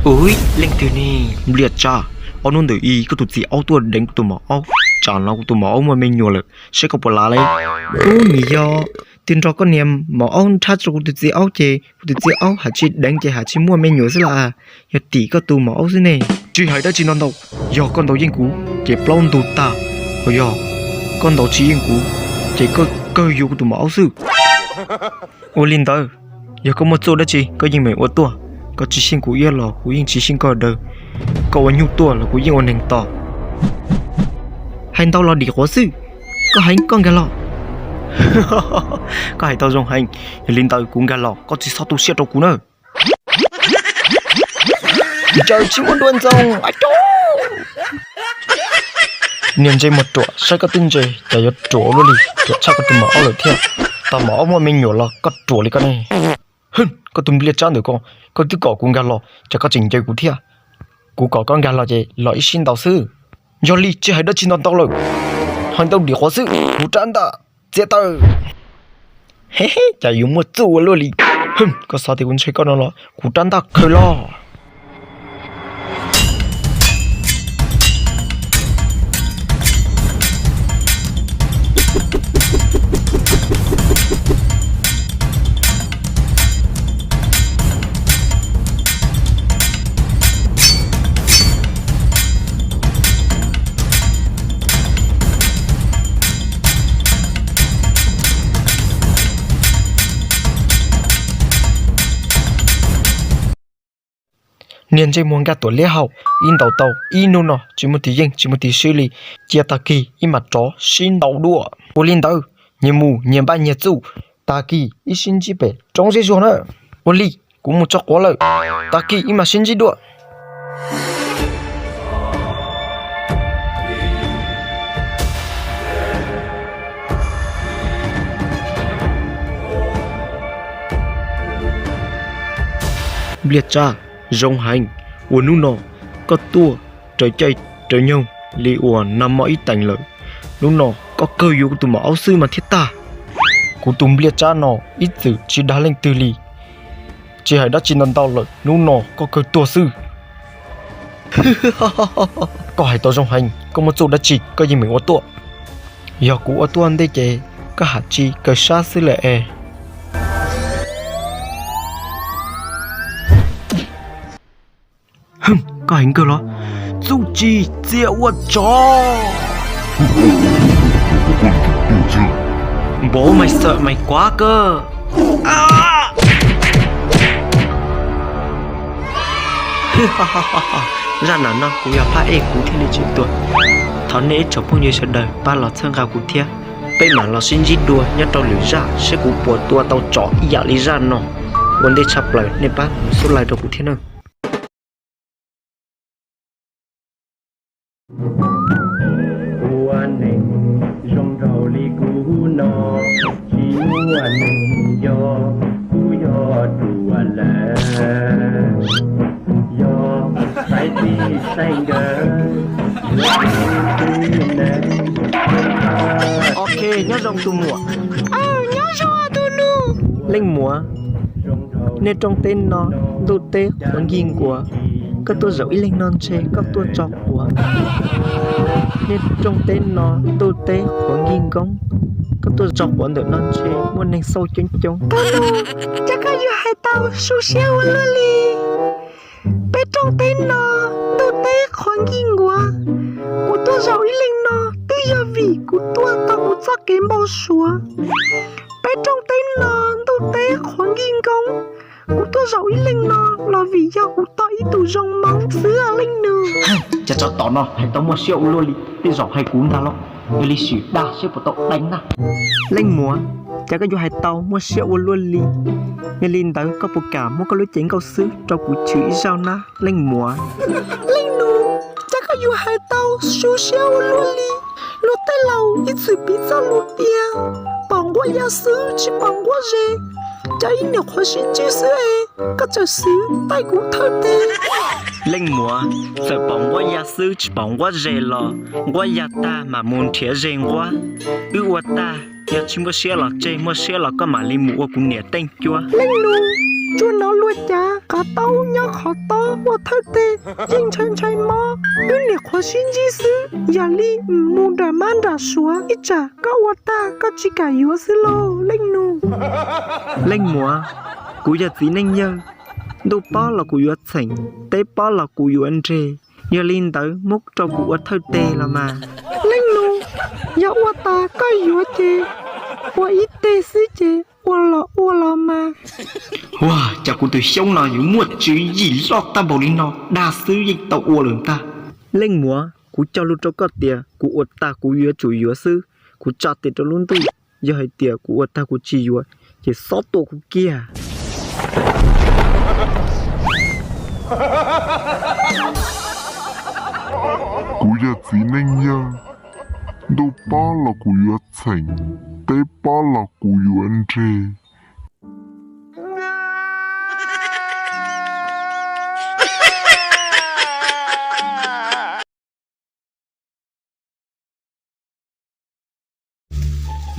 Ub, leej twg ne? Npliaj Tsab, ob hnub ntawm i koj tus txiv aub tuaj deev kuv tus maum aub, tsam no kuv tus maum aub muaj me nyuam lawm, saib koj puas lav li. Ub, nws yog twb nrog koj niam maum aub nrhab rau kuv tus txiv aub ces kuv tus txiv aub haj tsis deev ces haj tsis muaj me nyuam xwb las. Yog tim koj tus maum aub xwb ne. Tsis hais dab tsi no ntau, yog koj ntaus yeej kuv ces plaub ntug tag, ho yog koj ntaus tsis yeej kuv ces koj kawg yuav kuv tus maum aub xwb. Ua li ntawd, yog koj muaj txuj dab tsi koj yeej meem ua tuaj, koj tsis xyeej kuv iab los kuv yeej tsis xyeej koj daws, koj ua nyuj tuaj los kuv yeej ua neeg tos. Hais ntau los dim quav xwb, koj heev koj nkag los. Koj hais tau zoo heev, yog li ntawd kuv nkag los koj tsis txhob tu siab rau kuv na. Ntshaw tsis muaj dua ntxoog. Niag ntsej muag ruam, saib koj twb ntse cas yuav ruam ua luaj li, ruam tshaj koj tus maum aub lawm thiab. Tau maum aub muaj me nyuam los koj ruam li koj ne. Hwm, koj tus npliaj tsab ntawm koj, koj twb kom kuv nkag los cas koj tseem ncaws kuv thiab. Kuv kom koj nkag los ces los ib sib ntaus xwb. Yog li tsis hais dab tsi ntau ntau lawm, hais ntau dim quav xwb, kuv rab ntaj txiav taw. Hehe, cas yuav muaj txuj ua luaj li. Hwm, koj xav tias kuv ntshai koj no los kuv rab ntaj khaws los. Niag ntsej muag nkaj tuam liab haum, ib ntaus tau ib hnub no tsis muaj tig yeej tsis muaj tig swb li, cia tag kis ib mam rov sib ntaus dua. Ua li ntawd, nyias mus nyias npaj nyias txuj, tag kis ib sib ntsib pem roob zeb zuag na. Ua li, kuv mus tso quav lawm, tag kis ib mam sib ntsib dua. Npliaj Tsab, zoo heev uas hnub no koj tuaj raws caij raws nyoog li uas nag hmo ib teev lawm. Hnub no koj kawg yuav kuv tus maum aub xwb mas thiaj tag. Kuv tus Npliaj Tsab no ib txwm tsis dag leej twg li, tsis hais dab tsi ntau ntau lawm, hnub no koj kawg tuag xwb. Koj hais tau zoo heev, koj muaj txuj dab tsi koj yeej meem ua tuaj. Yog kuv ua tuaj ntej ces koj ham tsis kawg sab xwb lawm es. Koj heev kawg los? Txuj ci txia ua tsov. Npov mais xawm mais kuav kawg. Zaj nam no kuv yog phab ej kuv thiaj li tsis tuag. Thov nej ib tsoom phooj ywg sawv daws pab los txhawb nqa kuv thiab, peb mam los sib ntsib dua nyob rau lwm zaj seb kuv puas tua tau tsov ib yam li zaj no. Ua ntej tshaj plaws nej pab mus subscribe rau kuv thiab nawb. Ua neeg zoo nraug li kuv no, tsis muaj neeg yog, kuv yog ruam lawm, yog saib txij saib nkawm. Ok, nyob zoo tus muam. Nyob zoo tus nus. Leej muam, nej rooj teb no ntuj teb qhuav nkig nkuav, koj tuaj zaum ib leeg no ntshe koj tuaj tso quav. Nej rooj teb no ntuj teb qhuav nkig nkoob, koj tuaj tso quav ntawm no ntshe muaj neeg xauj coob coob. Cas koj yuav hais tau su siab ua luaj li? Peb rooj teb no ntuj teb qhuav nkig nkuav, kuv tuaj zaum ib leeg no twb yog vim kuv tuaj tau kuv txoj kev npau suav. Peb rooj teb no ntuj teb qhuav nkig nkoob, kuv tuaj zaum ib leeg no los vim yog kuv tos ib tus zoo hmoov xwb leej nus. Cov tsov tom no hais tau muaj siab ua luaj li, tej zaum hais kuv ntag los, yog li sim dag seb puas tau deev na. Leej muam, cas koj yuav hais tau muaj siab ua luaj li? Yog li ntawd koj puas kam muab koj lub cev nkauj xwb rau kuv chwv ib zaug na leej muam? Leej nus, cas koj yuav hais tau su siab ua luaj li? Luag tej laus ib txwm piv txoj lus tias pom nquab ya xwb tsis pom nquab ze. Cov ib nyuam qhuav sib ntsib xwb es koj txawm xwb taij kuv thawj teg. Leej muam, txawm pom nquab ya xwb tsis pom nquab ze los nquab ya tag mam mus nrhiav ze nquab. Wb ua tag, yog tsis muaj siab los tseg, muaj siab los koj mam li mus ua kuv niam teej cuab. Leej nus, Tsuas hnov luag cav qhov taub nyob qhov tob ua thawj teg yeej ntshai ntshai mob, wb niam qhuav sib ntsib xwb, yam li mus nram mab nram suav, ib tsam koj ua tag koj tsis kam yuav xwb lauj leej nus. Leej muam, kuv yog txiv neej yawg, ntuj pob los kuv yuav txheem, teb pob los kuv yuav nres, yog li ntawd muab rau kuv ua thawj teg los mas. Leej nus, yog ua tas koj yuav ces ua ib teg xwb ces ua los ua los mas. Ua cas kuv tus xyoob no yuav muaj tswv yim loj tag npaum li no, dag xwb yeej tau ua lawm ntag. Leej muam, kuv cog lus rau koj tias kuv ua tag kuv yuav tsum yuav xwb, kuv tsa tes rau lub ntuj, yog hais tias kuv ua tag kuv tsis yuav, ces xob tua kuv kiag. Kuv yog txiv neej yawg, ntuj pob los kuv yuav txheem, teb pob los kuv yuav nres.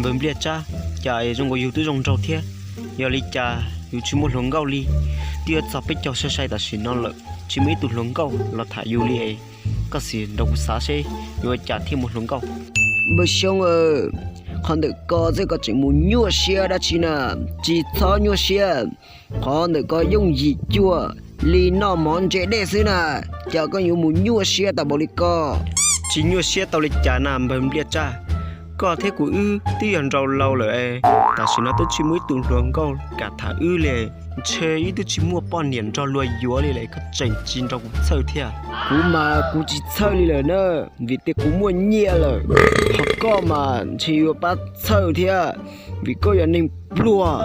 Npawg Npliaj Tsab, cas es zoo nkaus yus twb zoo nraug thiab, yog li cas yus tsis muaj hluas nkauj li? Twb yuav txog peb caug sai sai tam sim no lawm tsis muaj ib tug hluas nkauj los tham yus li es. Koj sim nrog kuv xav seb yuav ua cas thiaj muaj hluas nkauj. Npawg Xyoob, qhov ntawm ko xwb koj tseem mus nyuaj siab dab tsi na? Tsis txhob nyuaj siab, qhov ntawm ko yooj yim cuag li noj mov ntse dej xwb na, cas koj yuav mus nyuaj siab tau npaum li ko? Tsis nyuaj siab tau li cas na npawg Npliaj Tsab, koj thiab kuv wb twb yog nraug laus lawm es, tam sim no twb tsis muaj ib tug hluas nkauj kam tham wb li, ntshe wb twb tsis muaj poj niam nrog luag yuav li lawm, koj tseem tsis nrog kuv txhawj thiab. Kuv mas kuv tsis txhawj li lawm na, vim tias kuv muaj nyiaj lawm, ho koj mas ntshe yuav pab txhawj thiab, vim koj yog neeg pluag,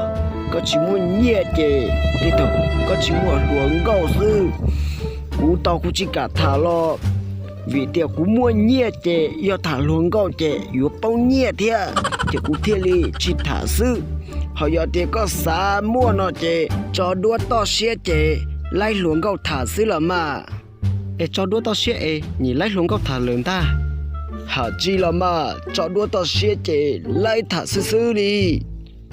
koj tsis muaj nyiaj ces tej thaum koj tsis muaj hluas nkauj xwb. Kuv tau kuv tsis kam tham los, vim tias kuv muaj nyiaj ces yog tham hluas nkauj ces yuav poob nyiaj thiab, ces kuv thiaj li tsis tham xwb. Ho yog tias koj xav muaj no ces tso duab toj siab ces laib hluas nkauj tham xwb los mas. Es tso duab toj siab es nim laib hluas nkauj tham lawm ntag. Ham tsis los mas, tso duab toj siab ces laib tham xwb xwb li.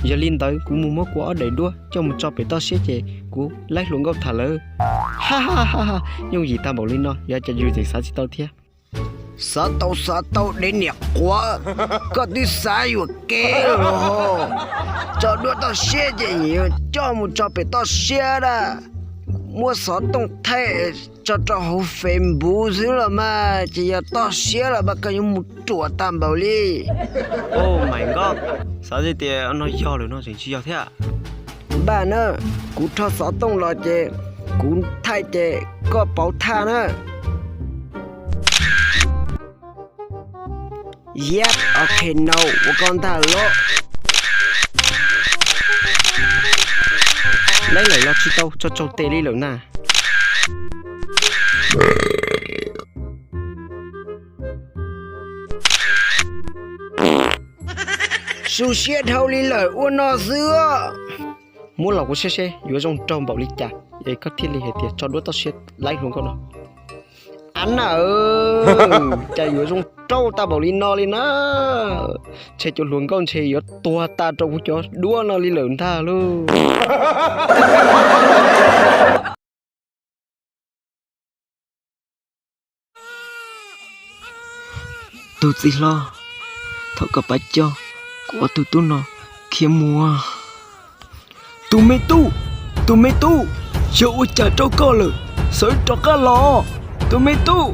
Yog li ntawd kuv mus muab kuv ob daim duab coj mus tso pem toj siab ces kuv laib hluas nkauj tham lawm. Ha ha ha, yooj yim tag npaum li no yog cas yus tseem xav tsis tau thiab. Xav tau xav tau dev niam quav, koj twb xav yuam kev los. Tso duab toj siab ces nim coj mus tso pem toj siab na, muab xov tooj thaij tso rau hauv Facebook xwb los mas, ces yog toj siab los mas koj yuav mus ruam tag npaum li. Oh my god, xav tias no yog lawm no tseem tsis yog thiab. Npaj na, kuv rho xov tooj los ces kuv thaij ces koj pauv thaj na. Yep, ok no, ua koj ntag los. Laib lawm los tsis tau tso tsau tes li lawm na. Su siab dhau li lawm ua no xwb. Muab los kuv saib seb yuav zoo nraug npaum li cas es koj thiaj li hais tias tso duab toj siab laib hluas nkauj no. Ab na, cas yuav zoo nraug tag npaum li no li na. Ntshe cov hluas nkauj ntshe yuav tuag tas rau kuv cov duab no li lawm ntag lauj. Tus txiv hlob, thov koj pab coj kuv ob tug tub no khiav mus. Tus me tub, tus me tub, yog ua cas rau koj lawm, sawv rov qab los, tus me tub.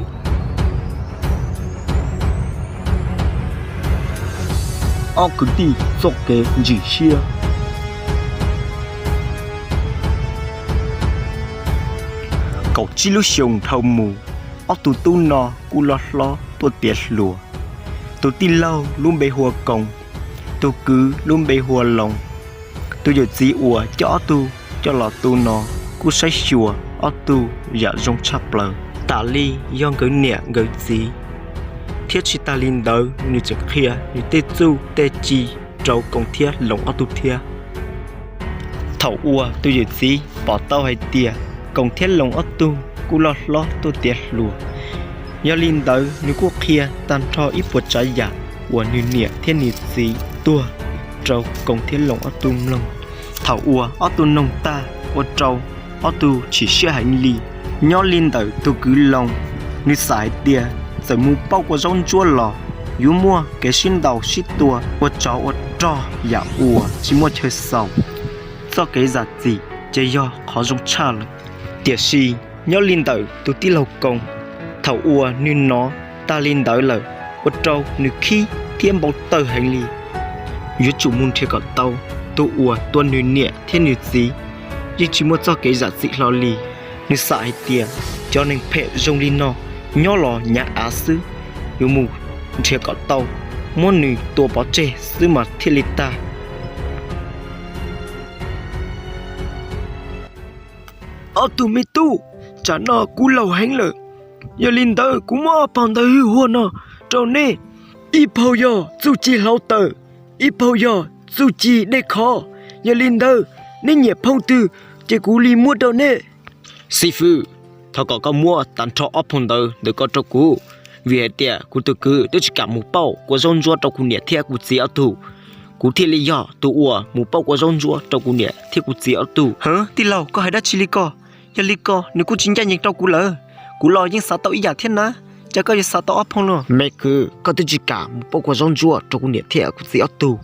Ob kwv tij txoj kev ntsim siab. Kaum tsib lub xyoo dhau mus, ob tug tub no kuj loj hlob tuaj tiav hluas. Tus tij laug lub npe hu ua Koos, tus kwv lub npe hu ua Loos. Tus yawm txiv uas coj ob tug coj los tu no kuj saib xyuas ob tug yam zoo tshaj plaws, tam li yog nkawd niam nkawd txiv, thiab tsis tas li ntawd nws tseem qhia nws tej txuj tej ci rau Koos thiab Loos ob tug thiab. Thaum uas tus yawm txiv pom tau hais tias Koos thiab Loos ob tug kuj loj hlob tuaj tiav hluas, yog li ntawd nws kuj qhia tag nrho ib puas tsav yam uas nws niam thiab nws txiv tuag rau Koos thiab Loos ob tug mloog. Thaum uas ob tug noog tag, ua rau ob tug chim siab heev li. Nyob li ntawm tus kwv Loos, nws xav hais tias txawm mus pauj kua zaub ntsuab los yuav muaj kev sib ntaus sib tua ua tsov ua rog yam uas tsis muaj chaw xaus. Txoj kev zam txim ces yog qhov zoo tshaj lawm. Tiam sis nyob li ntawm tus tij laug Koos, thaum uas nws hnov tag li ntawd lawm, ua rau nws khib thiab npau taws heev li. Yuav tsum mus nrhiav kom tau tus uas tua nws niam thiab nws txiv, yeej tsis muaj txoj kev zam txim hlo li. Nws xav hais tias cov neeg phem zoo li no nyob los nyav av xwb, yuav mus nrhiav kom tau, muab nws tua pov tseg xwb mas thiaj li tag. Ob tug me tub, tsam no kuv laus heev lawm, yog li ntawd kuv muab ob phaug ntawv hwj huaj no rau neb. Ib phaug yog txuj ci hlau tawm, ib phaug yog txuj ci dej khov. Yog li ntawd, neb nyiam phaug twg ces kuv li muab rau neb. Xib fwb, thov kom koj muab tag nrho ob phaug ntawv ntawm koj rau kuv, vim hais tias kuv tus kwv twb tsis kam mus pauj kua zaub ntsuab rau kuv niam thiab kuv txiv ob tug. Kuv thiaj li yog tus uas mus pauj kua zaub ntsuab rau kuv niam thiab kuv txiv ob tug. Hwv, tij laug, koj hais dab tsi li ko? Yog li ko nws kuj tsis ncaj ncees rau kuv lawm. Kuv los yeej xav tau ib yam thiab na, cas koj yuav xav tau ob phaug no? Me kwv, koj twb tsis kam mus pauj kua zaub ntsuab rau kuv niam thiab kuv txiv ob tug.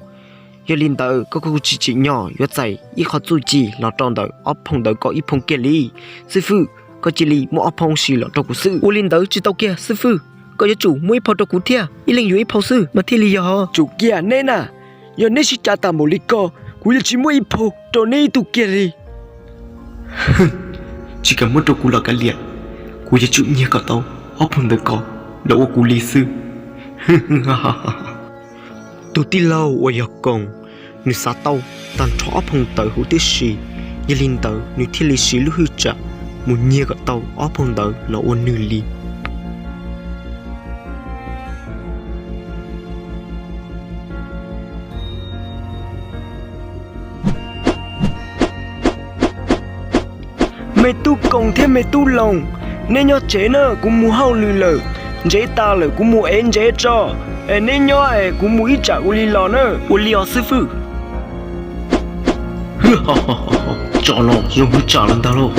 Yog li ntawd koj kuj tsis tsim nyog yuav txais ib qho txuj ci los rau ntawm ob phaug ntawv koj ib phaug kiag li. Xib fwb, koj cia li muab ob phaug sis los rau kuv xwb. Ua li ntawd tsis tau kiag xib fwb, koj yuav tsum muab ib phaug rau kuv thiab, ib leeg yuav ib phaug xwb mas thiaj li yog. Tsum kiag neb na, yog neb sib cav tas npaum li ko, kuv yuav tsis muab ib phaug rau neb ib tug kiag li. Tsis kam muab rau kuv los kav liam, kuv yuav tsum nyiag kom tau ob phaug ntawv ko los ua kuv li xwb. Tus tij laug uas yog Koos, nws xav tau tag nrho ob phaug ntawv huv tib si, yog li ntawd nws thiaj li siv lub hwj tsam mus nyiag kom tau ob phaug ntawv los ua nws li. Me tub Koos thiab me tub Loos, neb nyob tsev na, kuv mus hauj lwm lawm. Ntsev tas lawm kuv mus ev ntsev tso, es neb nyob es kuv mus ib tsam kuv li los na. Ua li os xib fwb. Tso no zoo hwv tsam los ntag lauj.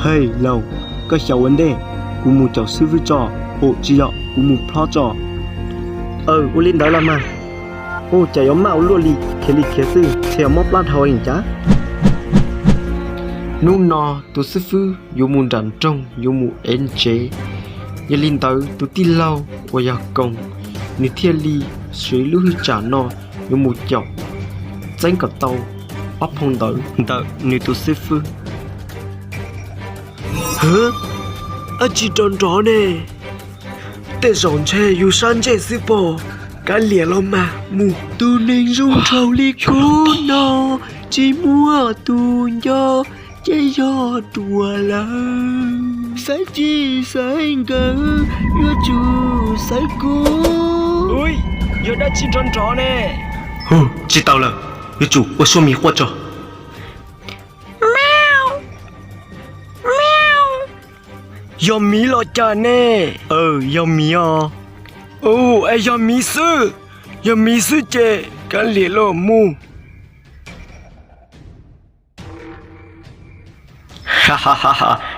Hej Loos, koj xyaum ua ntej, kuv mus caum xib fwb tso. Ua tsis yog kuv mus plob tso. Aw, ua li ntawd los mas. Ua cas yuav maj ua luaj li, khiav li khiav xwb, txhia mob plab dhau li cas? Hnub no tus xib fwb yuav mus nram nroog yuav mus ev ntsev. Yog li ntawd tus tij laug uas yog Koos, nws thiaj li siv lub hwj tsam no yuav mus caum txeeb kom tau ob phaug ntawv ntawm nws tus xib fwb. Hwv, ab tsi nrov nrov ne. Tej zaum ntshe yus sab ntsej xwb pob. Kav liam los mas mus. Tus neeg zoo nraug li kuv no tsis muaj tus nco, ces yog ruam lawm. Xaiv tsis xaiv nkawd, yuav tsum xaiv kuv. Yog dab tsi nrov nrov ne? Hu, tsis tau lawm, yuav tsum ua suab miv quaj tso. Yog miv los cas ne? Aw, yog miv os. Ua, es yog miv xwb, yog miv xwb ces kav liam los mus.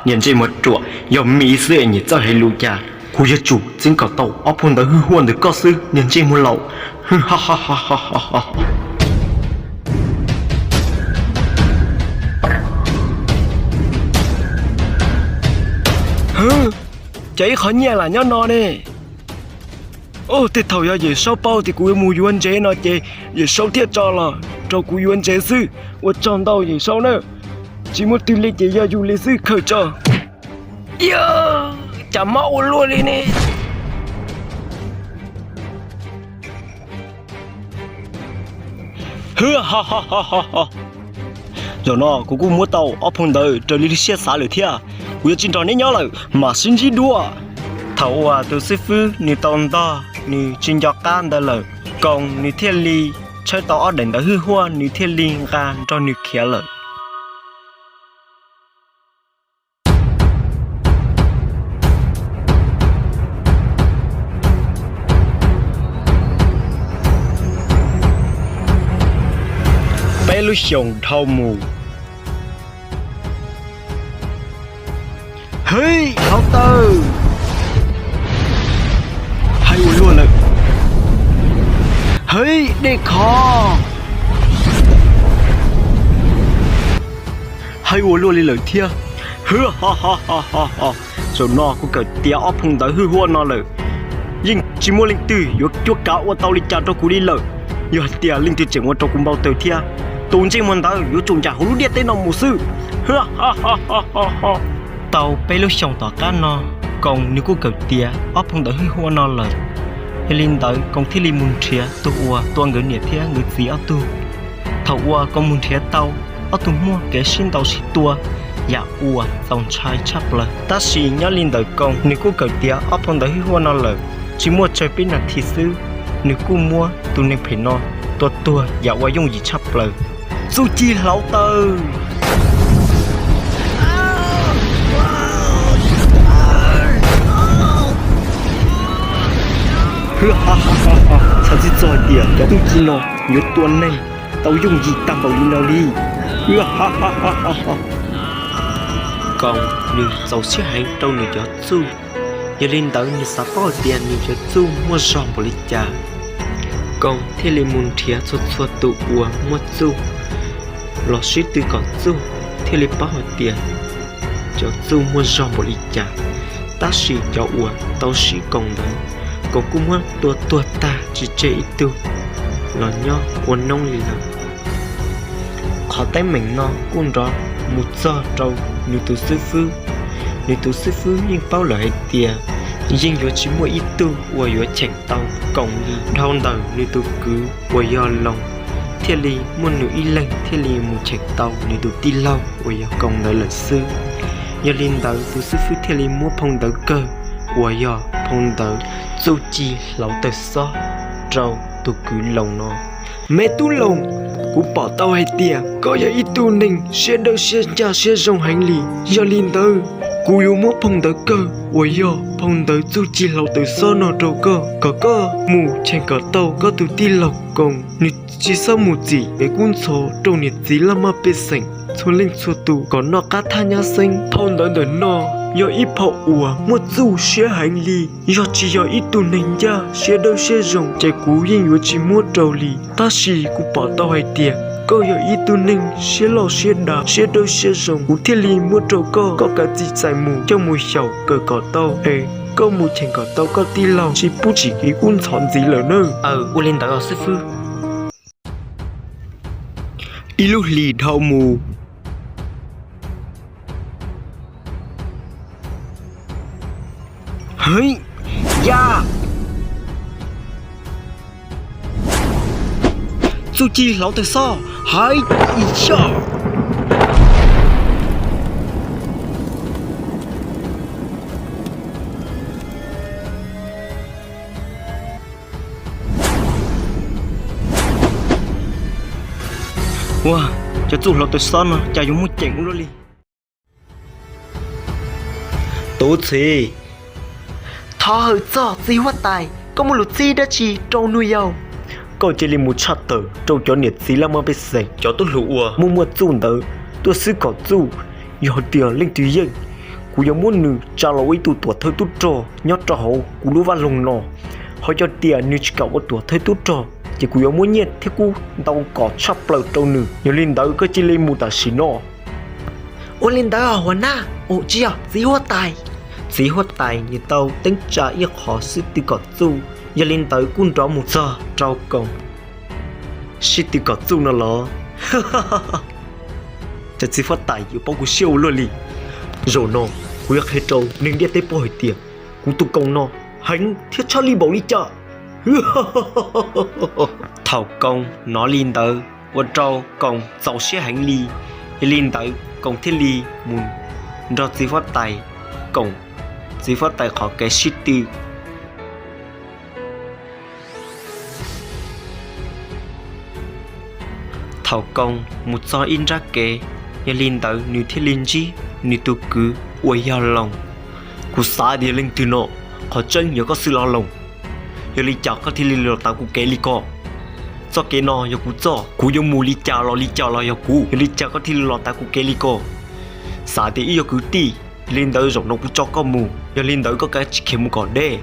Niag ntsej muag ruam, yog miv xwb es nyiam txawj hais lus cas. Kuv yuav tsum txeeb kom tau ob phaug ntawv hwj huaj ntawm koj xwb, niag ntsej muag laus. Hwv, cas ib qho nyiaj lam nyob no ne? Ub, tej thaum yog Yawm Saub paub tias kuv yuav mus yuav ntsev no ces Yawm Saub thiaj tso los rau kuv yuav ntsev xwb. Ua tsaug ntau Yawm Saub na, tsis muaj twg li ces yog yus li xwb, khaws tso. Cas mob ua luaj li ne. Zaum no kuv kuj muab tau ob phaug ntawv raws li siab xav lawm thiab. Kuv yuav tsis nrog neb nyob lawm, mam sib ntsib dua. Thaum uas tus xib fwb nws tau ntog nws tsis nco qab ntawd lawm, Koos nws thiaj li tshawb tau ob daim ntawv hwj huaj, nws thiaj li nqa nrog nws khiav lawm. Peb lub xyoos dhau mus, Hej, hluav taws! Hais ua luaj lawm. Hej, dej khov! Hais ua luaj li lawm thiab. Zaum no kuv kawm tiav ob phau ntawv hwj huam no lawm, yeej tsis muaj leej twg yuav cuab kav ua tau li cas rau kuv li lawm. Yog hais tias leej twg tseem ua rau kuv npau taws thiab, tus ntsej muag ntawd yuav tsum ncaim hauv lub ntiaj teb no mus xwb. Tau peb lub xyoos tom qab no, Koos nws kuj kawm tiav ob phau ntawv hwj huam no lawm. Yog li ntawd Koos thiaj li mus nrhiav tus uas tua nkawd niam thiab nkawd txiv ob tug. Thaum uas Koos mus nrhiav tau ob tug muaj kev sib ntaus sib tua, yam uas txaus ntshai tshaj plaws. Tab sis nyob li ntawd Koos nws kuj kawm tiav ob phau ntawv hwj huam no lawm, tsis muaj tsawg peb nas this xwb, nws kuj muab tus neeg phem no tua tuag yam uas yooj yim tshaj plaws. Txuj ci hluav taws! Xav tsis txog hais tias cov txuj ci no yuav tua neeg tau yooj yim tag npaum li no li. Koos nws txaus siab heev rau nws cov txuj, yog li ntawd nws xav paub hais tias nws cov txuj muaj zog npaum li cas. Koos thiaj li mus nrhiav txhua txhua tus uas muaj txuj los sib tw kom txuj, thiaj li paub hais tias cov txuj muaj zog npaum li cas. Tab sis cov uas tau sib koom ntawd, Koos kuj muab tua tuag tag tsis tseg ib tug los nyob ua noob li lawm. Qhov teeb meem no kuj nrov mus txog rau nws tus xib fwb. Nws tus xib fwb yeej paub lawm hais tias yeej yuav tsis muaj ib tug uas yuav cheem tau Koos li. Dhau ntawm nws tus kwv uas yog Loos, thiaj li muaj nws ib leeg thiaj li mus cheem tau nws tus tij laug uas yog Koos ntawd lawm xwb. Yog li ntawd tus xib fwb thiaj li muab phau ntawv kawg uas yog phau ntawv txuj ci hluav taws xob rau tus kwv Loos no. Me tub Loos, kuv pom tau hais tias koj yog ib tug neeg siab dawb siab ncaj siab zoo heev li. Yog li ntawd, kuv yuav muab phau ntawv kawg uas yog phau ntawv txuj ci hluav taws xob no rau koj, kom koj mus cheem kom tau koj tus tij laug Koos, nws tsis txhob mus txim kev kub ntxhov rau niam txiv laj mej pej xeem txhua leej txhua tus kom noj qab thaj nyab xeeb. Phau ntawv ntawm no yog ib phau uas muaj txuj siab heev li. Yog tsis yog ib tug neeg ncaj siab dawb siab zoo ces kuv yeej yuav tsis muab rau li. Tab sis kuv pom tau hais tias koj yog ib tug neeg siab loj siab dav siab dawb siab zoo, kuv thiaj li muab rau koj. Koj kav txim txais mus coj mus xyaum kawm kom tau es koj mus cheem kom tau koj tij laug tsis pub txim kev kub ntxhov ntxiv lawm nawb. Aw, ua li ntawd os xib fwb. Ib lub hlis dhau mus. Hwv, ya! Txuj ci hluav taws xob, hais ib zog. Ua, cov txuj hluav taws xob no cas yuav muaj ceem ua luaj li. Tub txib. Thov hawm txog txiv huab tais, koj muaj lus txib dab tsi rau nus yaus? Koj cia li mus tshaj tawm rau cov niam txiv laj mej pej xeem, cov tub hluas uas muaj muaj txuj ntawd tuaj xwb kom txuj. Yog hais tias leej twg yeej, kuv yuav muab nws tsa los ua ib tug tuam thawj tub rog nyob rau hauv kuv lub vaj loog no. Ho yog tias nws tsis kam ua tuam thawj tub rog ces kuv yuav muab nyiaj thiab kub ntau kom tshaj plaws rau nws. Yog li ntawd koj cia li mus tam sim no. Ua li ntawd huas nab, ua tsis yog txiv huab tais. Txiv huab tais nws tau teeb tsa ib qho sib tw kom txuj, yog li ntawd kuj nrov mus txog rau Koos. Sib tw kom txuj no los? Cov txiv huab tais yuav paub kuv siab ua luaj li. Zaum no kuv yuav qhia rau neeg ntiaj teb paub hais tias kuv tus Koos no heev thiab tshaj li npaum li cas. Thaum Koos hnov li ntawd ua rau Koos txaus siab heev li. Yog li ntawd Koos thiaj li mus nrog txiv huab tais koom txiv huab tais qhov kev sib tw. Thaum Koos mus txog ib nrab kev, yog li ntawd nws thiaj li ntsib nws tus kwv uas yog Loos. Kuv xav tias leej twg no, qhov tseeb yog koj xwb los Loos. Yog li cas koj thiaj li los tav kuv kev li ko? Txoj kev no yog kuv txoj, kuv yuav mus li cas los li cas los yog kuv, yog li cas koj thiaj li los tav kuv kev li ko? Xav tias wb yog kwv tij, Li ntawd zaum no kuv tso koj mus, yog li ntawd koj kav tsis khiav mus kom deb.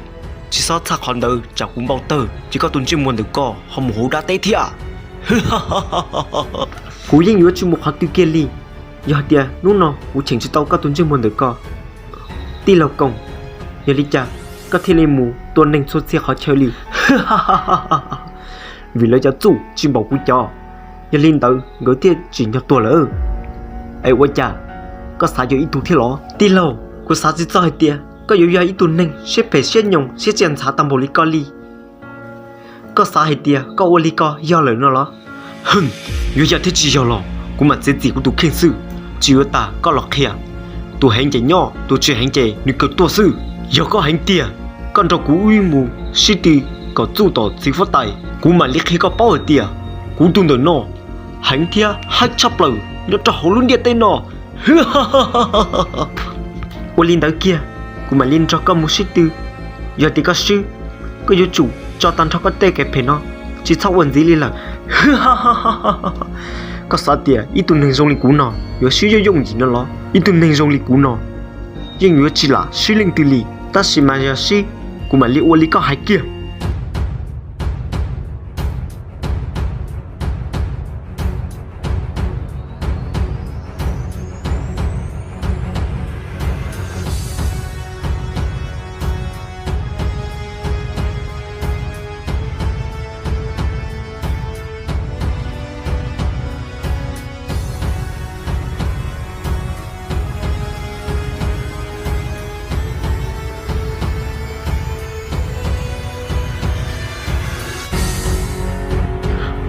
Tsis txhob txhaj qhov ntawd tsam kuv npau tawg ces koj tus ntsej muag ntawm koj ho mus hauv dab teb thiab. Kuv yeej yuav tsis mus qhov twg kiag li. Yog hais tias hnub no kuv cheem tsis tau koj tus ntsej muag ntawm koj, tij laug Koom, yog li cas koj thiaj li mus tua neeg txhua txhia qhov chaw li? Vim lawv cov txuj tsis npaum kuv cov, yog li ntawd nkawd thiaj tsim nyog tuag lawm. Es ua cas koj xav yog ib tug thiab los? Tij laug, kuv xav tsis txog hais tias koj yuav yog ib tug neeg siab phem siab nyoos siab txiaj ntxhav tag npaum li koj li. Koj xav hais tias koj ua li ko yog lawm no los? Hwm, yuav yog thiab tsis yog los kuv mam txiav txim kuv tus kheej xwb. Tsis yuav tas koj los qhia. Tus heev ces nyob, tus tsis heev ces nws kawg tuag xwb. Yog koj heev tiag, koj nrog kuv wb mus sib tw kom txuj tom txiv huab tais, kuv mam li qhia koj paub hais tias kuv tus ntawm no heev thiab haib tshaj plaws nyob rau hauv lub ntiaj teb no. Ua li ntawd kiag, kuv mam li nrog koj mus sib tw. Yog tias koj swb, koj yuav tsum tso tag nrho koj tej kev phem no, tsis txhob ua ntxiv li lawm. Koj xav tias ib tug neeg zoo li kuv no yuav swb yooj yooj yim no los? Ib tug neeg zoo li kuv no yeej yuav tsis lam swb leej twg li, tab sis mas yog swb, kuv mam li ua li koj hais kiag.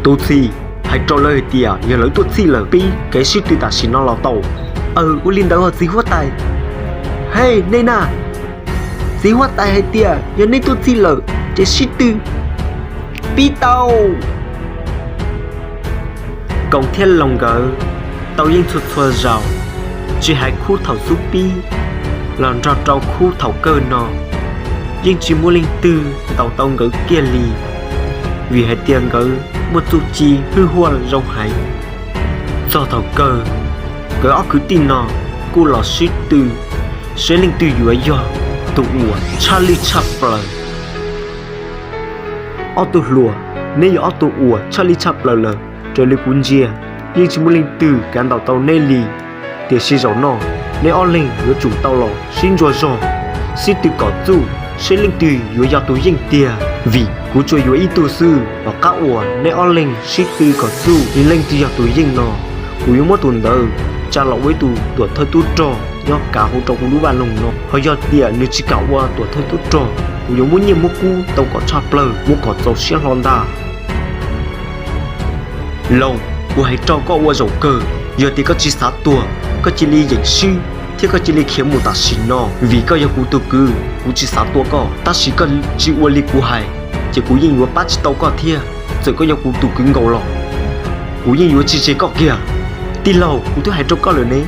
Tus txhim, hais rau lawv hais tias yog lawv tuaj txhij lawm peb kev sib tw tam sim no los tau. Aw, ua li ntawd os txiv huab tais. Hej, nej na, txiv huab tais hais tias yog nej tuaj txhij lawm ces sib tw pib tau. Koom thiab Loos nkawd tau yeej txhua txhua zaus, tsis hais khub thaum xub pib los nrog rau khub thaum kawg no, yeej tsis muaj leej twg ntaus tau nkawd kiag li, vim hais tias nkawd muaj txuj ci hwj huaj zoo heev. Txog thaum kawg, nkawd ob kwv tij no kuj los sib tw seb leej twg yuav yog tus uas tshaj lij tshaj plaws. Ob tug hluas, neb yog ob tug uas tshaj lij tshaj plaws lawm. Raws li kuv ntsia, yeej tsis muaj leej twg kav ntaus tau neb li. Tiam sis zaum no, neb ob leeg yuav tsum tau los sib ntsuas zog, sib tw kom txuj seb leej twg yuav yog tus yeej tiag. Vim kuv tsuas yuav ib tug xwb, tom qab uas neb ob leeg sib tw kom txuj leej twg yog tus yeej no, kuv yuav muab tus ntawd tsa los ua ib tug tuam thawj tub rog nyob kav hauv rau kuv lub vaj loog no. Ho yog tias nws tsis kam ua tuam thawj tub rog, kuv yuav muab nyiaj muab kub tau kom tshaj plaws, muab kom txaus siab hlo ntag. Loos, kuv hais rau koj ua zaum kawg, yog tias koj tsis xav tuag, koj cia li yeem swb thiab koj cia li khiav mus tam sim no, vim koj yog kuv tus kwv, kuv tsis xav tua koj. Tab sis koj tsis ua li kuv hais, ces kuv yeej yuav pab tsis tau koj thiab. Txawm koj yog kuv tus kwv nkaus los, kuv yeej yuav tsis tseg koj kiag. Tij laug, kuv twb hais rau koj lawm ne,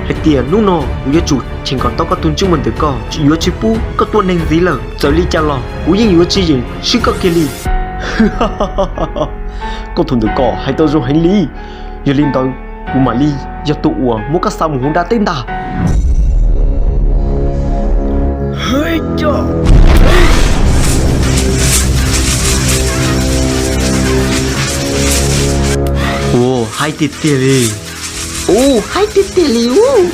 hais tias hnub no kuv yuav tsum cheem kom tau koj tus ntsej muag ntawm koj, yuav tsis pub koj tua neeg ntxiv lawm. Txawm li cas los kuv yeej yuav tsis yeem swb koj kiag li. Koj tus ntawm ko hais tau zoo heev li. Yog li ntawd, kuv mam li yog tus uas muab koj xa mus hauv dab teb ntag. Ua, haib tiag tiag li. Ua, haib tiag tiag li ub.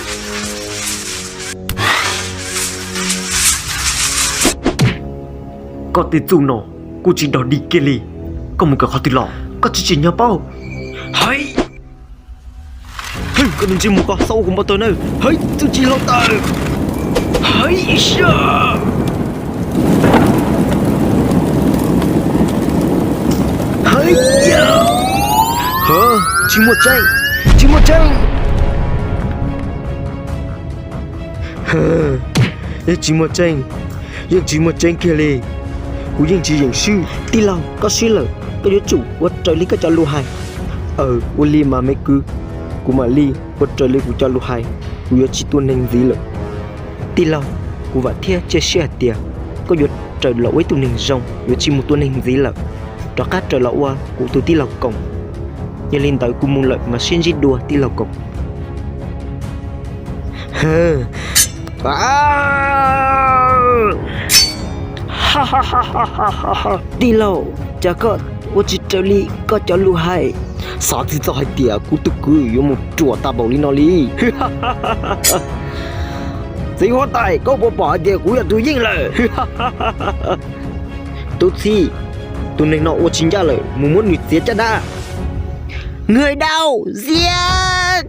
Koj tej txuj no kuj tsis dog dig kiag li. Koj mus kawm qhov twg los? Koj tsis tsim nyog paub. Hais, koj tus ntsej muag ko txhob ua kuv npau taws na. Hais, txuj ci hluav taws. Hais, hais, tsis muaj tseeb, tsis muaj tseeb. Yeej tsis muaj tseeb, yeej tsis muaj tseeb kiag li. Kuv yeej tsis yeem swb. Tij laug, koj swb lawm, koj yuav tsum ua raws li koj cov lus hais. Aw, ua li mas me kwv, kuv mam li ua raws li kuv cov lus hais, kuv yuav tsis tua neeg ntxiv lawm. Tij laug, kuv vam thiab cia siab hais tias koj yuav raws los ua ib tug neeg zoo, yuav tsis mus tua neeg ntxiv lawm, rov qab raws los ua kuv tus tij laug Koom. Yog li ntawd kuv mus lawm mas sib ntsib dua tij laug Koom. Tij laug, cas koj ua tsis raws li koj cov lus hais? Xav tsis txog hais tias kuv tus kwv yuav mus ruam tag npaum li no li. Txiv huab tais, koj puas pom hais tias kuv yog tus yeej lawm? Tub txib, tus neeg no ua tsis ncaj lawm, mus muab nws txiav caj dab. Người đâu giết?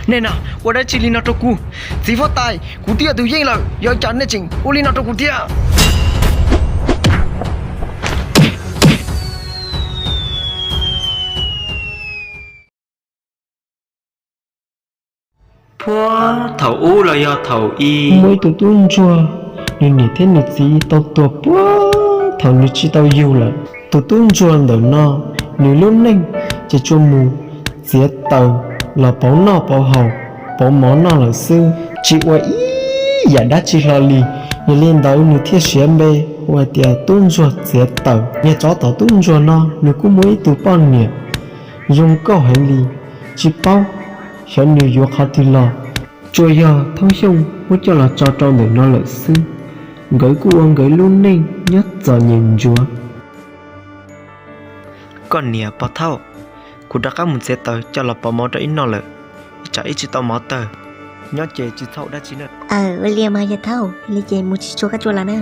Nej no ua dab tsi li no rau kuv? Txiv huab tais, kuv twb yog tus yeej lawm, yog cas nej tseem ua li no rau kuv thiab? Puag thaum ub los yog thaum i, muaj ib tug tub ntsuag, nws niam thiab nws txiv tau tuag puag thaum nws tsis tau yug lawm. Tus tub ntsuag ntawm no, nws lub neej ces tsuas mus txiav taws los pauv noj pauv haus, pauv mov noj lawm xwb, tsis ua ib yam dab tsi hlo li. Yog li ntawd nws thiaj siav npe hu hais tias tub ntsuag txiav taws. Niag tsov tom tub ntsuag no nws kuj muaj ib tug poj niam zoo nkauj heev li, tsis paub xyov nws yuav qhov twg los, tsuas yog Thoob Xyooj muab coj los tso rau ntawm no lawm xwb. Nkawd kuj ua nkawd lub neej nyob txom nyem ntsuav. Koj niam Pov Thauj, kuv rov qab mus txiav taws coj los pauv mov rau ib noj lawm, ib tsam ib tsis tau mov tawg, nyob ces tsis txhob ua dab tsi na. Ua li mas yawg Thauj, li ces mus tsis tshua kab tsua los na.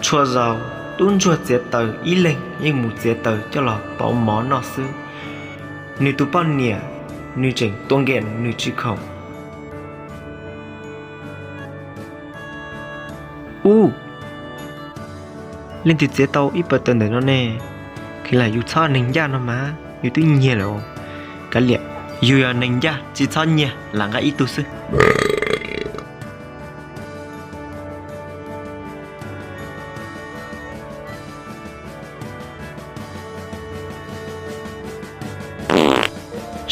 Txhua zaus tub ntsuag txiav taws ib leeg yeej mus txiav taws coj los pauv mov noj xwb, nws tus poj niam nws tseem tua nkem nws tsis khoom. Ub, leej twg txiav tau ib pawg taws ntawm no ne? Kheev lam yus txhob neeg ncaj no mas yus twb nyiag lawm. Kav liam, yus yog neeg ncaj tsis txhob nyiag, lam nqa ib tug xwb.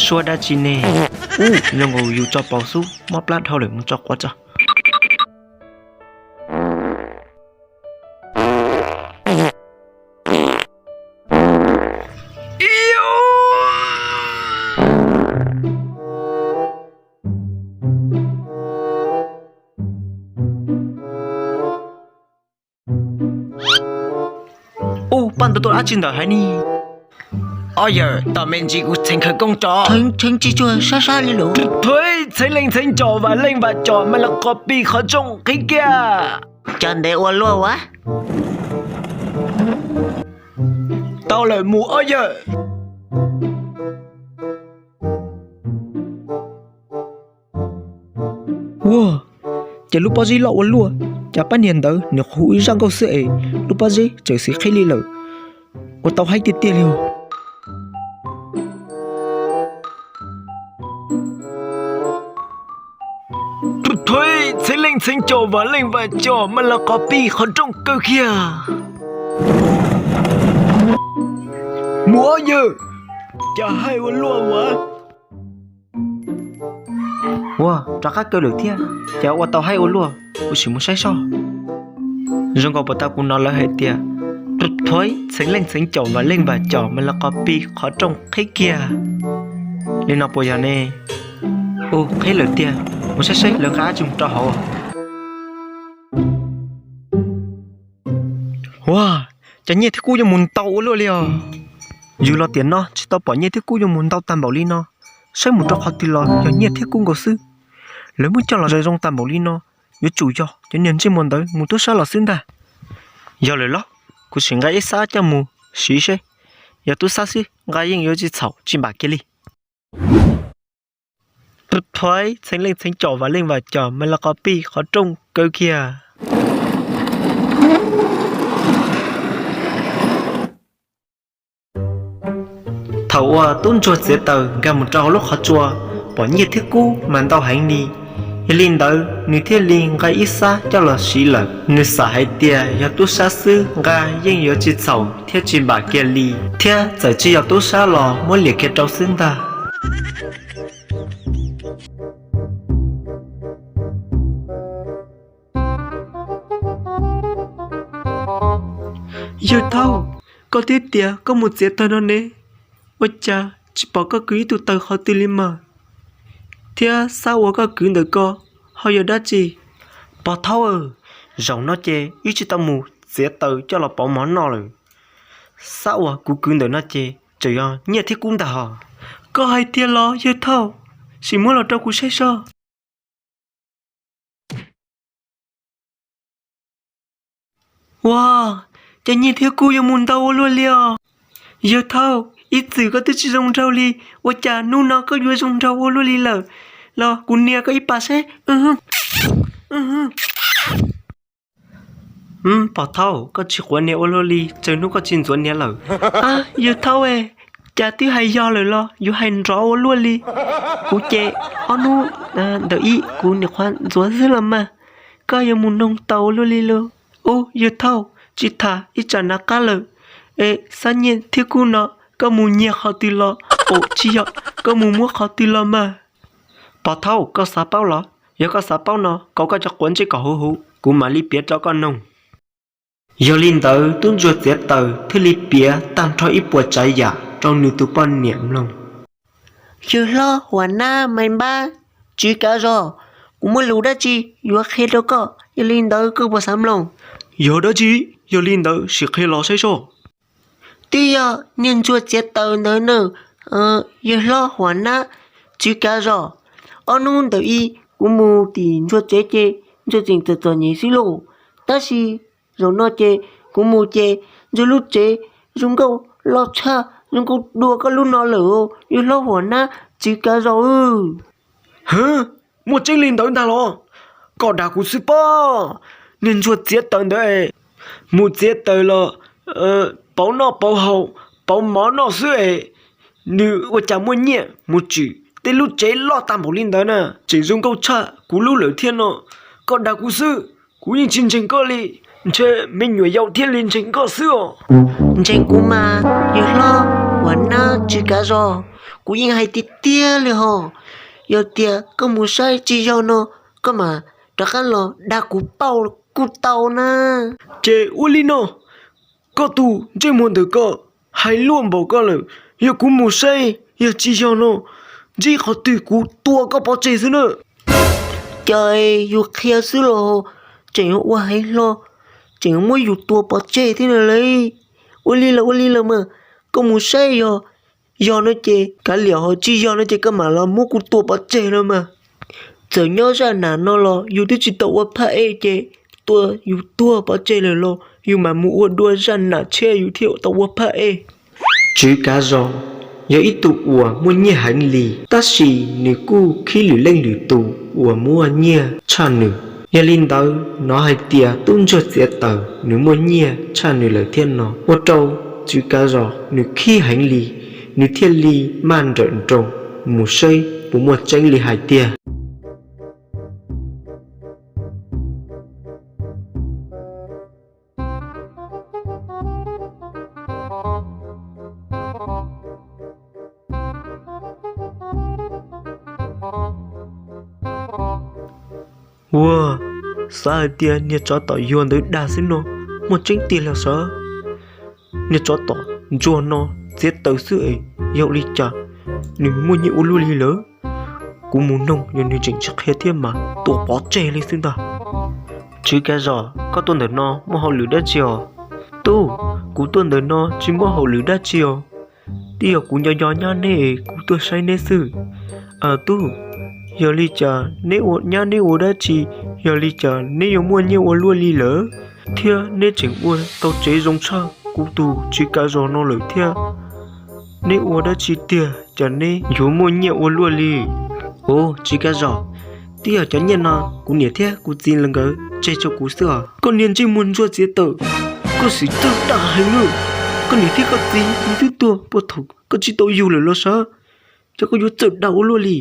Suab dab tsi ne? Ub, zoo nkaus yus tso paus xub mob plab dhau lawm, mus tso quav tso. Ub, paj ntaub tuaj dab tsi ntawm haiv ne? Ob yawm, tos me ntsis kuv txheev khawv koob tso. Txheev tsis tsuag sab sab li lawm. Thuav, txheev leej txheev cos, vam leej vam cos, mas los qhov pis qhov rooj qhib kiag. Cov ntev ua luaj ua. Tau lawm mus ob yawm. Ua, ces lub pob zeb loj ua luaj, cas pab niag ntawd nws hu ib zaj nkauj xwb es lub pob zeb txawm xis qhib li lawm. Ua tau haib tiag tiag li os. Thuav, txheev leej txheev cos, vam leej vam cos, mas los qhov pis qhov rooj kaw kiag. Mus ob yawm, cas haib ua luaj ua. Ua, rov qab kaw lawm thiab, cas ua tau haib ua luaj, kuv sim mus saib soj. Zoo nkaus puas tau kuv hnov lawv hais tias, thuav, txheev leej txheev cos, vam leej vam cos, mas los qhov pis qhov rooj qhib kiag. Li no puas yog ne? Ua, qhib lawm tiag, mus saib saib lawv nqa dab tsi mus rau hauv. Ua, cas nyiaj thiab kub yuav mus ntau ua luaj li os. Yus los tiam no tsis tau pom nyiaj thiab kub yuav mus ntau tag npaum li no, saib mus rau qhov twg los yog nyiaj thiab kub nkaus xwb. Lawv muab coj los zoo zoo tag npaum li no, yuav tsum yog cov niag ntsej muag ntawd mus tub sab los xwb ntag. Yog lawm los, kuv sim nqa ib xab coj mus siv seb, yog tub sab xwb nqa yeej yuav tsis txhaum tsis npam kiag li. Thuav, txheev leej txheev cos, vam leej vam cos, mas los qhov pis qhov rooj kaw kiag. Thaum uas tub ntsuag txiav taws nkag mus rau hauv lub qhov tsua, pom nyiaj thiab kub mas ntau heev li. Yog li ntawd nws thiaj li nqa ib xab coj los siv lawm. Nws xam hais tias yog tub sab xwb nqa yeej yuav tsis txhaum thiab tsis npam kiag li, thiab txawm tsis yog tub sab los muab liam kiag rau xwb ntag. Yawg Thauj, koj twb tias koj mus txiav taws no ne, Ua cas tsis pom koj kwv ib tug taws qhov twg li mas? Thiab xab uas koj kwv ntawm ko ho yog dab tsi? Pov Thaub, zaum no ces wb tsis tau mus txiav taws coj los pauv mov noj lawm. Xab uas kuv kwv ntawm no ces tseem yog nyiaj thiab kub ntag hos. Koj hais tiag los yawg Thaub? Sim muab los rau kuv saib soj. Ua, cas nyiaj thiab kub yuav mus ntau ua luaj li os? Yawg Thaub, ib txwm koj twb tsis zoo nraug li, ua cas hnub no koj yuav zoo nraug ua luaj li lawm? Los kuv nias koj ib pas seb. Pov Thaub, koj tsis quav nias ua luaj li, tsawg hnub koj tsis ntxuav nias lawm? Yawg Thaub, cas twb hais yog lawm los yuav hais nrov ua luaj li? Kuv ces ob hnub ntawm ib kuv niam qhuav ntxuav xwb los mas, koj yuav mus noog tau ua luaj li lauj? Ub, yawg Thaub, tsis tham ib tsam nav qab lawm, es xab nyiaj thiab kub no koj mus nyiag qhov twg los? Ub, tsis yog, koj mus muab qhov twg los mas? Pov Thaub, koj xav paub los? Yog koj xav paub no, kaus koj cov quav ntsej kom huv huv, kuv mam li piav rau koj noog. Yog li ntawd tub ntsuag txiav taws thiaj li piav tag nrho ib puas tsav yam rau nws tus poj niam mloog. Yawg hlob Huam Nab Maiv Npab, tswv kav zog, kuv muaj lus dab tsi yuav qhia rau koj, yog li ntawd koj puas xav mloog? Yog dab tsi? Yog li ntawd sim qhia los saib soj. Twb yog niag ntsuag txiav taws ntawd na, yawg hlob Huam Nab, tswv kav zog. Ob hnub ntawm ib kuv mus tim ntsuag tsev ces ntsuag tseem txom txom nyem xwb lauj. Tab sis zaum no ces kuv mus ces ntsuag lub tsev zoo nkauj loj tshaj, zoo nkauj dua koj lub no lawm, yawg hlob Huam Nab, tswv kav zog. Hwv, muaj tseeb li ntawd ntag los? Koj dag kuv xwb pob. Niag ntsuag txiav taws ntawd es mus txiav taws los pauv noj pauv haus, pauv mov noj xwb es nws ua cas muaj nyiaj mus tsim tej lub tsev loj tag npaum li ntawd na, tseem zoo nkauj tshaj kuv lub lawm thiab no. Koj dag kuv xwb, kuv yeej tsis ntseeg koj li. Ntshe me nyuam yaus thiaj li ntseeg koj xwb os. Ntseeg kuv mas, yawg hlob Huam Nab, tswv kav zog, kuv yeej hais tiag tiag li hos. Yog tias koj mus saib tsis yog no, koj mam rov qab los dag kuv pauj kuj tau na. Ces ua li no, koj tus ntsej muag ntawm koj hais luaj npaum koj lawm, yog kuv mus saib yog tsis yog no, ntsib qhov twg kuv tua koj pov tseg xwb na. Ces yus qhia xwb los tseem ua heev hlo, tseem muab yus tua pov tseg thiab no lauj. Ua li los ua li los mas, koj mus saib yog yog no ces kav liam, ho tsis yog no ces koj mam los muab kuv tua pov tseg no mas. Txawm nyob zaj nam no los yus twb tsis tau ua phaj ej ces tua yus tuag pov tseg lawm los yus mam mus ua dua zaj nam tshiab yus thiaj tau ua phaj ej. Tswv kav zog yog ib tug uas muaj nyiaj heev li, tab sis nws kuj khib lwm leej lwm tus uas muaj nyiaj tshaj nws. Yog li ntawd hnov hais tias tub ntsuag txiav taws nws muaj nyiaj tshaj nws lawm thiab no, ua rau tswv kav zog nws khib heev li, nws thiaj li maj nrawm nroos mus saib puas muaj tseeb li hais tiag. Ua, xav hais tias niag tsov tom yuag ntawd dag xwb no, muaj tseeb tiag los sav? Niag tsov tom ntsuag no txiav taws xwb es yog ua li cas nws muaj nyiaj ua luaj li lawm? Kuv mus noog yog nws tseem tsis qhia thiab mas tua pov tseg li xwb ntag. Tswv kav zog, koj tuaj ntawm no muaj hauj lwm dab tsi os? Tub, kuv tuaj ntawm no tsis muaj hauj lwm dab tsi os. Twb yog kuv nco nco nyab neb es kuv tuaj saib neb xwb. Tub, yog li cas neb ua nyab neb ua dab tsi, yog li cas neb yuav muaj nyiaj ua luaj li lawm, thiab neb tseem ua tau tsev zoo tshaj kuv tus tswv kav zog no lawm thiab? Neb ua dab tsi tiag cas neb yuav muaj nyiaj ua luaj li? Ua, tswv kav zog, twb yog cov nyiaj no kuv niam thiab kuv txiv nkawd tseg rau kuv xwb os. Koj niag ntsej muag ntsuag txiav taws, koj sim txawj dag heev nawb. Koj niam thiab koj txiv twb tuag puag thaum koj tsis tau yug lawm los sav, ces koj yuav txawj dag ua luaj li.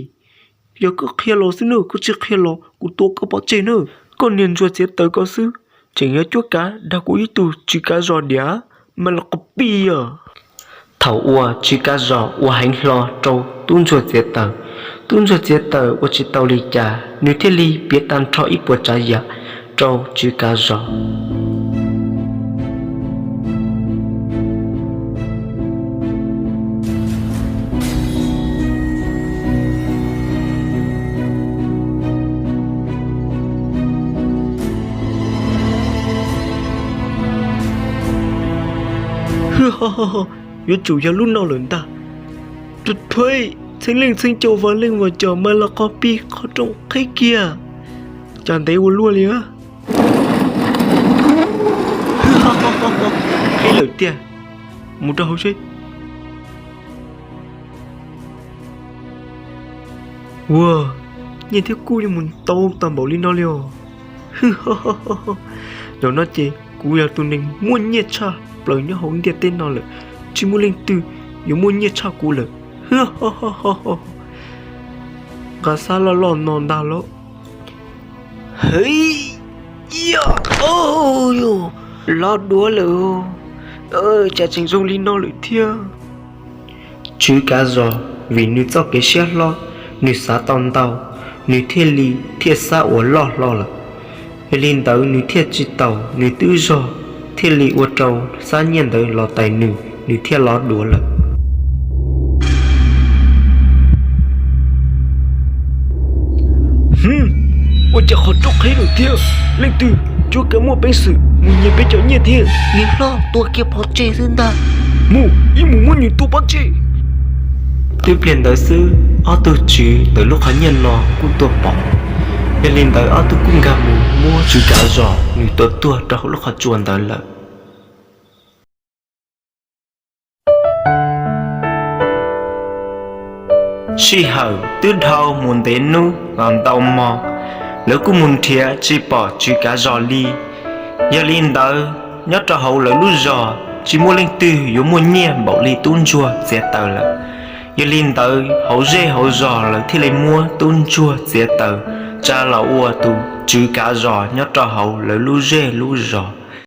Yog koj qhia los xwb nawb, koj tsis qhia los kuv tua koj pov tseg nawb. Koj niag ntsuag txiav taws ko xwb, tseem yuav cuab kav dag kuv ib tug tswv kav zog diam, mas los qhov pis os. Thaum uas tswv kav zog ua heev hlo rau tub ntsuag txiav taws, tub ntsuag txiav taws ua tsis tau li cas, nws thiaj li piav tag nrho ib puas tsav yam rau tswv kav zog. Yuav tsum yog lub no lawm ntag. Txheeb leej txheeb cau, vas leej vas cos, mas los qhov pib qhov rooj qhib kiag. Cas ntev ua luaj li. Qhib lawm tiag. Mus rau hauv seb. Ua, nyiaj thiab kub yuav mus ntau tag npaum li no li os. Zaum no ces kuv yog tus neeg muaj nyiaj tshaj plaws nyob hauv ntiaj teb no lawm. Tsis muaj leej twg yuav muaj nyiaj tshaj kuv lawm. Nqa xab loj loj no ntag lauj. Hej, los duav lawm. Cas tseem zoo li no lawm thiab. Tswv Kav Zos vim nws txoj kev siab hlob, nws xav tau ntau, nws thiaj li thiaj xab uas loj hlo lawm. Yog li ntawd nws thiaj tsis taus nws twb zog, thiaj li ua rau xab nyiaj ntawd los tais nws, nws thiaj los duav lawm. Ua cas qhov rooj qhib lawm thiab? Leej twg, cuab kav muaj peev xwm mus nyiag peb cov nyiaj thiab. Niam hlob, tua kiag pov tseg xwb ntag. Mus, ib mus muab nws tua pov tseg. Twb pliag ntawd xwb, ob tug tswv ntawm lub qhov nyiaj no kuj tuaj pom. Yog li ntawd ob tug kuj nkag mus muab Tswv Kav Zos nws tua tuag rau hauv lub qhov tsua ntawd lawm. Sij hawm twb dhau mus ntev hnub los ntau hmo, lawv kuj mus nrhiav tsis pom Tswv Kav Zos li. Yog li ntawd, nyob rau hauv lawv lub zos tsis muaj leej twg yuav muaj nyiaj npaum li tub ntsuag txiav taws lawm. Yog li ntawd, hauv zej hauv zos lawv thiaj li muab tub ntsuag txiav taws tsa los ua tus Tswv Kav Zos nyob rau hauv lawv lub zej lub zos.